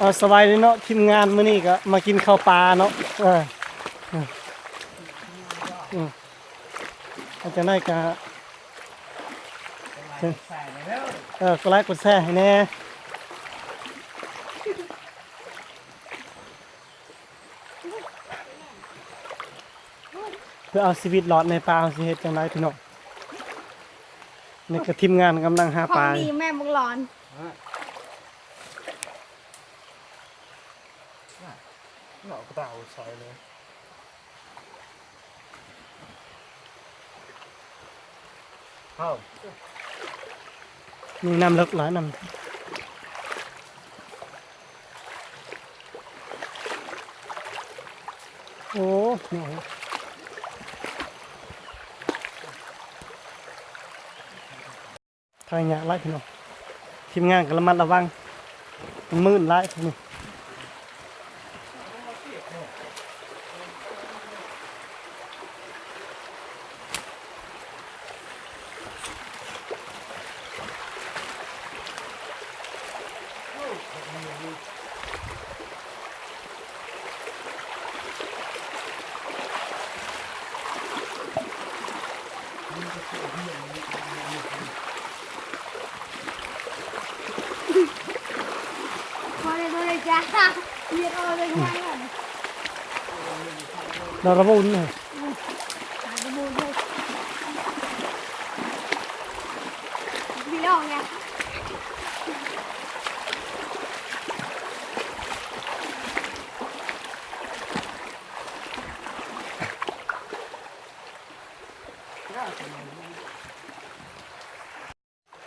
ເອົາ ສະບາຍດີເນາະ ທີມງານ ມື້ນີ້ກໍມາກິນເຂົ້າປ່າເນາະ. ເອີ ເອີ ເອີ ເອົາ ຈັ່ງໃດກໍ ເອີ ກົດໄລກົດແຊໃຫ້ແດ່. ເພື່ອເອົາຊີວິດລອດໃນປ່າ ເຮົາຊິເຮັດຈັ່ງໃດພີ່ນ້ອງ? ນີ້ກໍທີມງານກຳລັງຫາປາ. ຂອງດີແມ່ບັກຫຼອນ. ເນາະ ກະຕ່າໃສ່ເລີຍ. ເອົາ ນີ້ນ້ຳເລິກຫຼາຍ ນ້ຳ ໂອ້ ຖ່າຍຍາກຫຼາຍພີ່ນ້ອງ. ທີມງານກໍລະມັດລະວັງ ມັນມືດຫຼາຍນີ້.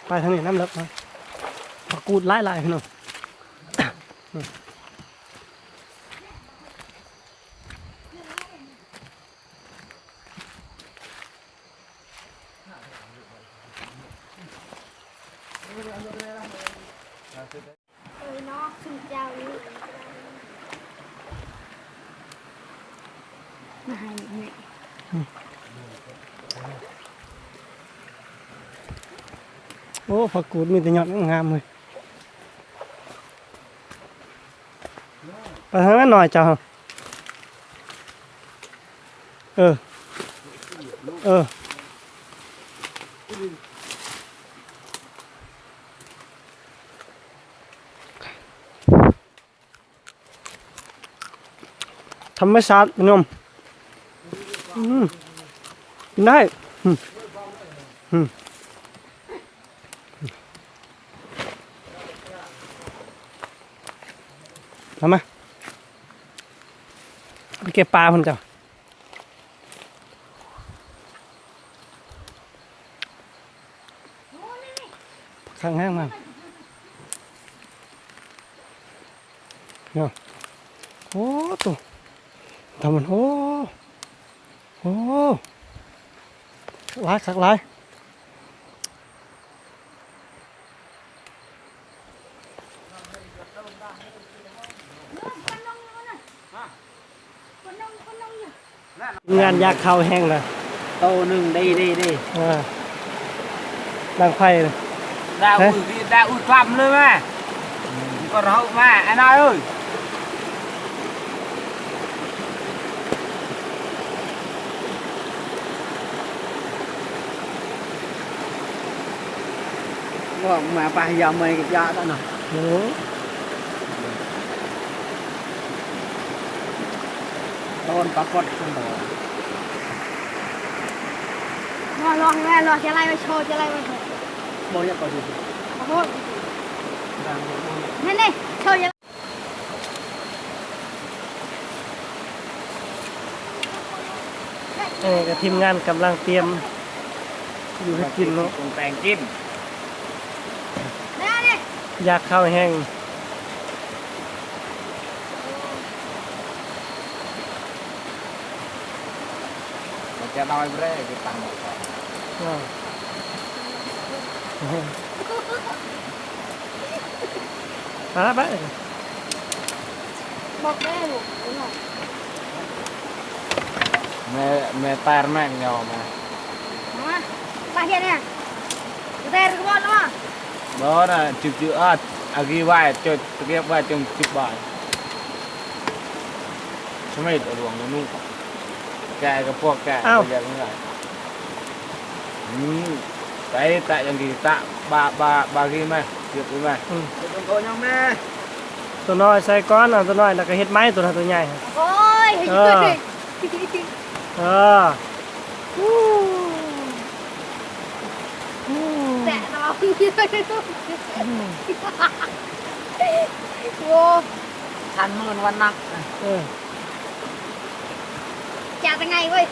ໄປທາງນີ້ນ້ຳເລິກນະ ຜັກກູດຫຼາຍໆ ພີ່ນ້ອງ. ເອີເນາະ ຊຸມເຈົ້ານີ້ ມາໃຫ້ແມ່. ໂອ້ ຜັກກູດມີແຕ່ຍອດງາມເວີຍ. ໄປທາງນັ້ນໜ້ອຍເຈົ້າ. ເອີ ເອີ. ທຳມະຊາດພີ່ນ້ອງ. ອືມ ກິນໄດ້. ອືມ ອືມ ເອົາມາ ໄປເກັບປາພຸ້ນເຈົ້າ. ຄັກແຮງມາກເນາະ. ໂອ້ໂຕ ທຳມັນ ໂອ້ ໂອ້ ຫຼາຍຄັກຫຼາຍ. ງານຢາກເຂົ້າແຮງລະ ໂຕໜຶ່ງ ເດ້ ເດ້ ເດ້. ເອີ ດັງໄຟ ດາອຸດ ດາອຸດຄວາມເລີຍແມ່ ກໍເຮົາມາ ໄອ້ນ້ອຍເອີຍ. ວ່າມາປະຍາມໃໝ່ກໍຢາກແລ້ວເນາະ. ໂອ້ ຕອນປາປອດຄົນດອກ ລໍ ລໍ ລໍ ຈະໄລ່ໄປໂຊ ຈະໄລ່ໄປໂຊ. ບໍ່ຢາກກໍຊິ ໂອ້ໂຫ ນັ້ນເດ້ ໂຊ ຈະ ເອີ ກໍທີມງານກຳລັງຕຽມຢູ່ເຮັດກິນເນາະ ປຸງແຕ່ງກິນ ຢາກເຂົ້າແຮງ. ຈະນ້ອຍເບຣກຕັ້ງ ເອີ ໄປລະ ໄປ ບອກແມ່ລູກ ແມ່ ແມ່ແຕນແມ່ງຍອມ ມາ ມາ ມາເຮັດຫຍັງ ແຕນກໍບອກລະ ມາ ໂດ ອໍນະ ຈິບໆ ອາ ອາກີໄວ້ ຈົດຕະກຽບໄວ້ ຈົງຈິບໄວ້ ສະເມັດອາຫຼວງໜູ ແກະກະພວກແກະ ອ້າວ ຢ່າງນັ້ນ ອືມ ໄປຕະຢ່າງດີ ຕະບາ ບາ ບາກີໄວ້ ຈິບໄວ້ ອືມ ຕົວນ້ອຍໃສ່ກ່ອນ ເອົາຕົວນ້ອຍ ແລ້ວກະເຮັດໃໝ່ ຕົວນັ້ນຕົວໃຫຍ່ ໂອ້ຍ ເອີ ເອີ. ແຕະລອງ ໂອ້ ທັນມື້ວັນນັກ ເອີ ຈາກໄງເວີຍ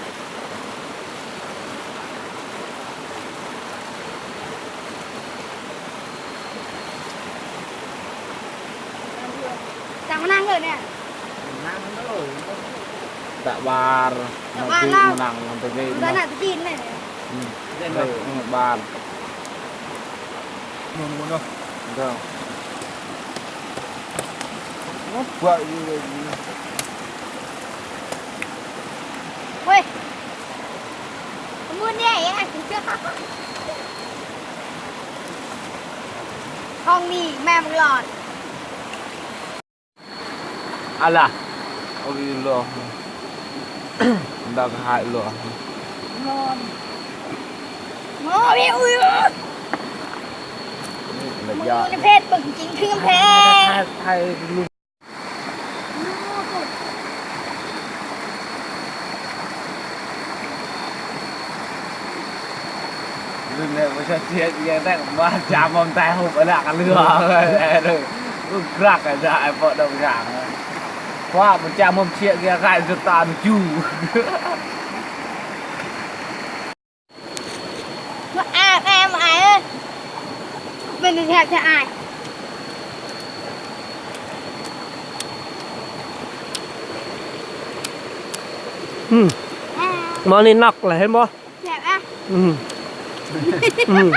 ຈັ່ງມານັ່ງເລີຍເນຍ ນັ່ງເລີຍ ຕະຫວານ ຕະຫວານ ມານັ່ງ ມານັ່ງ ມັນຕະກີນແມ່ ອືມ ເອີ ບານ ເດີ ເດີ ເຮີ້ຍ ມື້ນີ້ ຂອງນີ້ແມ່ບັກຫຼອດ. ອາລະ ໂອ້ຍ ລອ ດາກະຫາຍລອ ງອນ ງອນ ອຸ້ຍ ມັນຢູ່ໃນເຟສເບິ່ງຈິງຄືກຳແພງ ຖ່າຍ ຖ່າຍ ຖ່າຍ ລຸ້ນແລ້ວບໍ່ຊັດເຈນ ແຕ່ວ່າຈາມອມຕາຍຮູບອະລະກະເຫຼືອ ເອີ ກະກະໄອ້ເປາະດອກຢາງ ເພາະວ່າມັນຈາມອມເຊຍກະໄດ້ສະຕານຢູ່ ມາອາບແອມອາຍເອີຍ ເປັນຕາແຊບແທ້ອາຍ ອືມ ໝໍນີ້ນັກລະເຫັນບໍ່? ແຊບອະ ອືມ ອືມ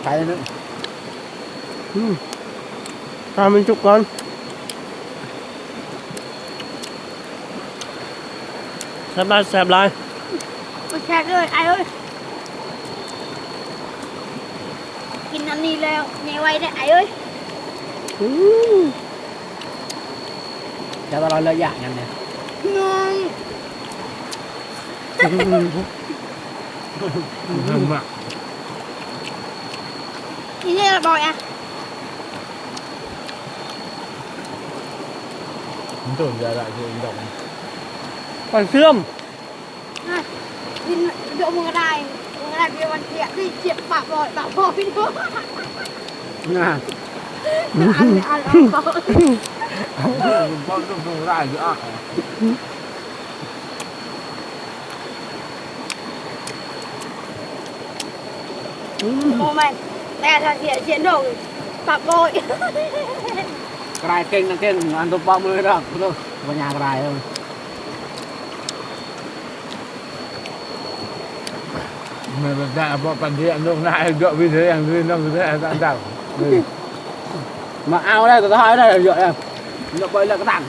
ໄປເນາະ ອືມ ຖ້າມັນສຸກກ່ອນ. ແຊບຫຼາຍ ແຊບຫຼາຍ ບໍ່ແຊບເລີຍອ້າຍເອີຍ ກິນອັນນີ້ແລ້ວໃຫຍ່ໄວເດ້ອ້າຍເອີຍ ອືມ ແຕ່ວ່າເຮົາເລີກຢາກຫຍັງແດ່ ນອນ ອືມ ມາ ອີນີ້ລະບອຍອະ. ມັນໂດນຢາລະເທື່ອດອກ ປາເຊື່ອມ ກິນເຍາະມື້ໃດ ມື້ໃດເປັນວັນເສຍ ຊິເຈັບປາກບໍ່ ປາກບໍ່ ພີ່ນ້ອງ ນະ ອັນນີ້ອັນ ເວົ້າເລື່ອງມື້ໃດຢູ່ອະ. ອືມ ໂອ້ແມ່ນ ແຕ່ຖ້າເສຍ ເສຍໂດນ ປັບໂບຍ ກະໄດ້ເກັ່ງນະ ເກັ່ງ ອັນຕົວປ້ອມເລີຍດອກ ໂອ້ ບໍ່ຍາກກະໄດ້ເອີຍ ແມ່ນແບບນັ້ນ ເພາະປັນທີ່ອັນລົງໜ້າເຍາະວິເດ ອັນນີ້ນຳວິເດ ອັນດຳ ມາເອົາໄດ້ ກະຖ່າຍໄດ້ເຍາະ ເຍາະໄປແລ້ວກະຕັ້ງ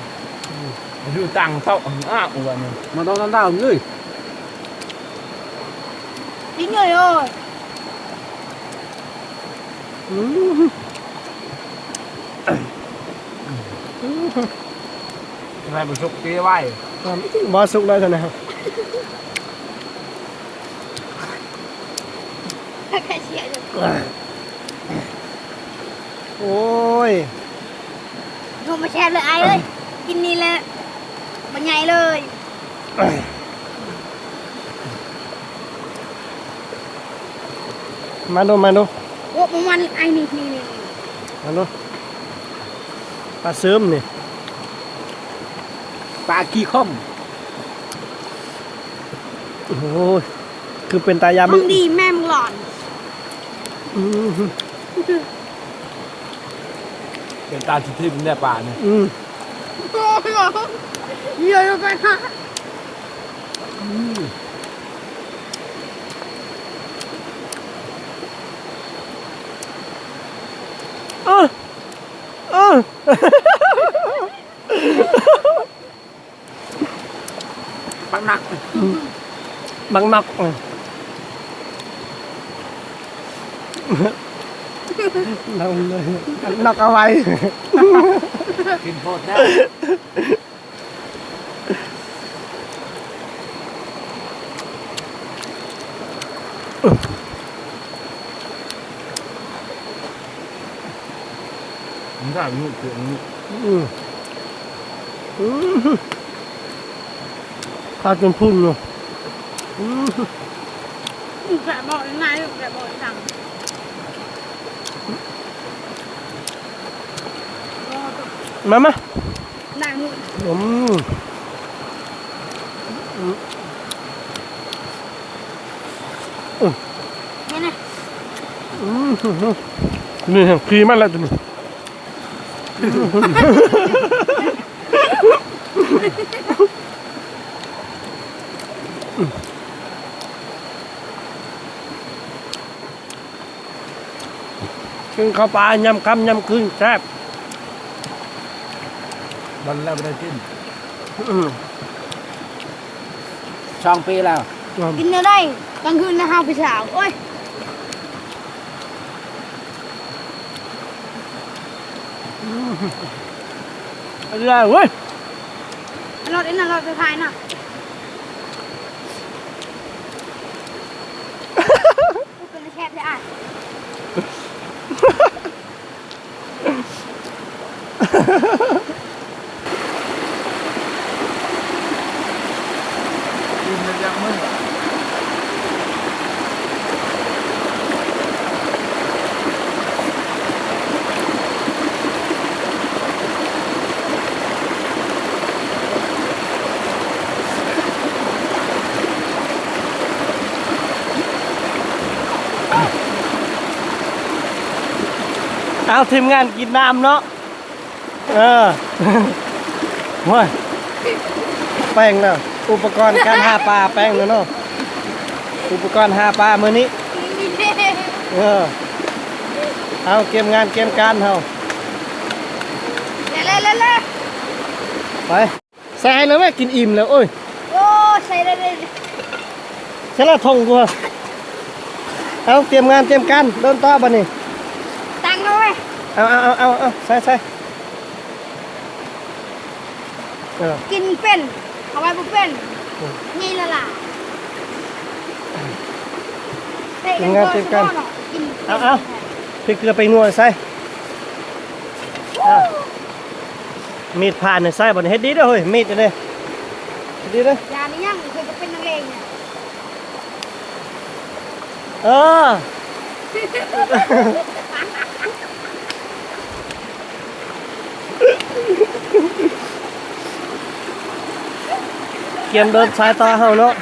ຢູ່ຕັ້ງໂຕະ ອ້າວ ອັນນີ້ ມາຕ້ອງດຳເລີຍ. ກິນເລີຍໂອ້ຍ ອືມ ອືມ ໃສ່ບໍ່ສຸກຕີໄວ້ ບໍ່ສຸກແລ້ວຊັ້ນນະ ໂອ້ຍ ໂອ້ ມາແຊບເລີຍອ້າຍເອີຍ ກິນນີ້ແຫຼະ ບັກໃຫຍ່ເລີຍ ມາດູ ມາດູ ໂອ້ ປາມັນອ້າຍນີ້ ນີ້ ນີ້ ມາດູ ປາຊຶມນີ້ ປາຂີ້ຄົມ ໂອ້ຍ ຄືເປັນຕາຢາມ ຂອງດີແມ່ມງຫຼອນ ອືມ ເປັນຕາຊິທິມແດ່ປານີ້ ອືມ ເຍອະໄປ ອືມ ເອີ. ເອີ ບັກນັກ ບັກນັກ ນັກເລີຍ ນັກເອົາໄວ້ ກິນໂພດແທ້. ມັນໄດ້ຢູ່ ຄືອັນນີ້ ອືມ ອືມ ພາຈົນພຸ້ນເນາະ ອືມ ແກະບໍ່ໄດ້ ແກະບໍ່ໄດ້ ມາ ມາ ໄດ້ໝົດ ອືມ ອືມ ອືມ ນີ້ ຂີ່ມັນແລ້ວຕົວນີ້ ອືມ. ກິນເຂົ້າປາຍາມຄ່ຳຍາມຄືນແຊບ ດົນແລ້ວບໍ່ໄດ້ກິນ ອືມ ສອງປີແລ້ວ ອືມ ກິນແນວໃດກາງຄືນນະ ຫາຜູ້ສາວ ໂອ້ຍ ອືມ ເອົາເລີຍເວີຍ ເອົາລົດ ເອົາລົດໄປພາຍນະ. ເປັນຕາແຊບແທ້ອ້າຍ ກິນແລ້ວຢາກເມືອ. ເອົາ ທີມງານກິນນ້ຳເນາະ ເອີ ໂອ້ຍ ແປ້ງແລ້ວ ອຸປະກອນການຫາປາແປ້ງແລ້ວເນາະ ອຸປະກອນຫາປາມື້ນີ້ ເອີ ເອົາ ກຽມງານກຽມການເຮົາ ເລີ ເລີ ເລີ ເລີ ໄປ. ໃສ່ໃຫ້ແລ້ວແມ່ ກິນອີ່ມແລ້ວ ໂອ້ຍ ໂອ້ ໃສ່ໄດ້ເລີຍ ໃສ່ລະຖົງກວ່າ ເອົາ ຕຽມງານຕຽມການ ເດີນຕໍ່ບັດນີ້ ຕັ້ງເອົາເວີຍ ເອົາ ເອົາ ເອົາ ເອົາ ໃສ່ ໃສ່ ເອີ ກິນເປັນ ເອົາໄວ້ບໍ່ເປັນ ອືມ ໃຫຍ່ລະລາ ຕຽມງານຕຽມການ ກິນເປັນ ເອົາ ເອົາ ເປັນ ເກືອໄປນົວໃສ່ ເອົາ. ມີດຜ່ານີ້ໃຊ້ບໍ່ນີ້ ເຮັດດີເດີເຮີ້ຍ ມີດນີ້ ເຮັດດີເດີ ຢ່ານີ້ຍັງ ຂ້ອຍກໍເປັນນັກເລງນີ້ ເອີ ກຽມເດີນສາຍຕາເຮົາເນາະ.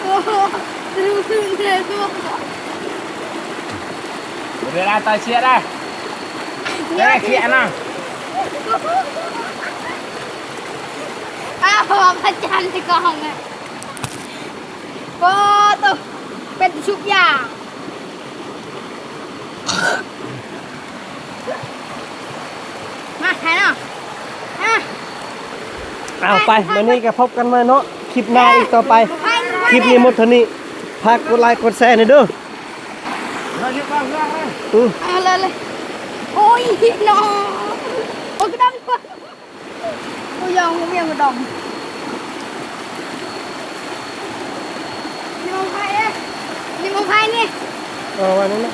ໂອ້ໂຫ ເວລາຕ່ອຍເຊຍໄດ້ ເວລາເຊຍນະ ອ້າວ ພະຈັນທີ່ກອງນະ ໂອ້ໂຕ ເປັນຊຸບຢາ. ມາ ຖ່າຍເນາະ ອ່ະ ເອົາໄປ ມື້ນີ້ກໍພົບກັນໃໝ່ເນາະ ຄລິບໜ້າອີກຕໍ່ໄປ ຄລິບນີ້ໝົດເທົ່ານີ້ ຝາກກົດໄລກົດແຊແດ່ເດີ ອື ເອົາເລີຍ ໂອ້ຍ ນ້ອງ ໂອ້ຍ ກະດຳ ໂອ້ຍ ຢອງ ວຽງ ກະດຳ ນີ້ມາໄຟເດ້ ນີ້ມາໄຟນີ້ ເອີ ວ່ານັ້ນນະ.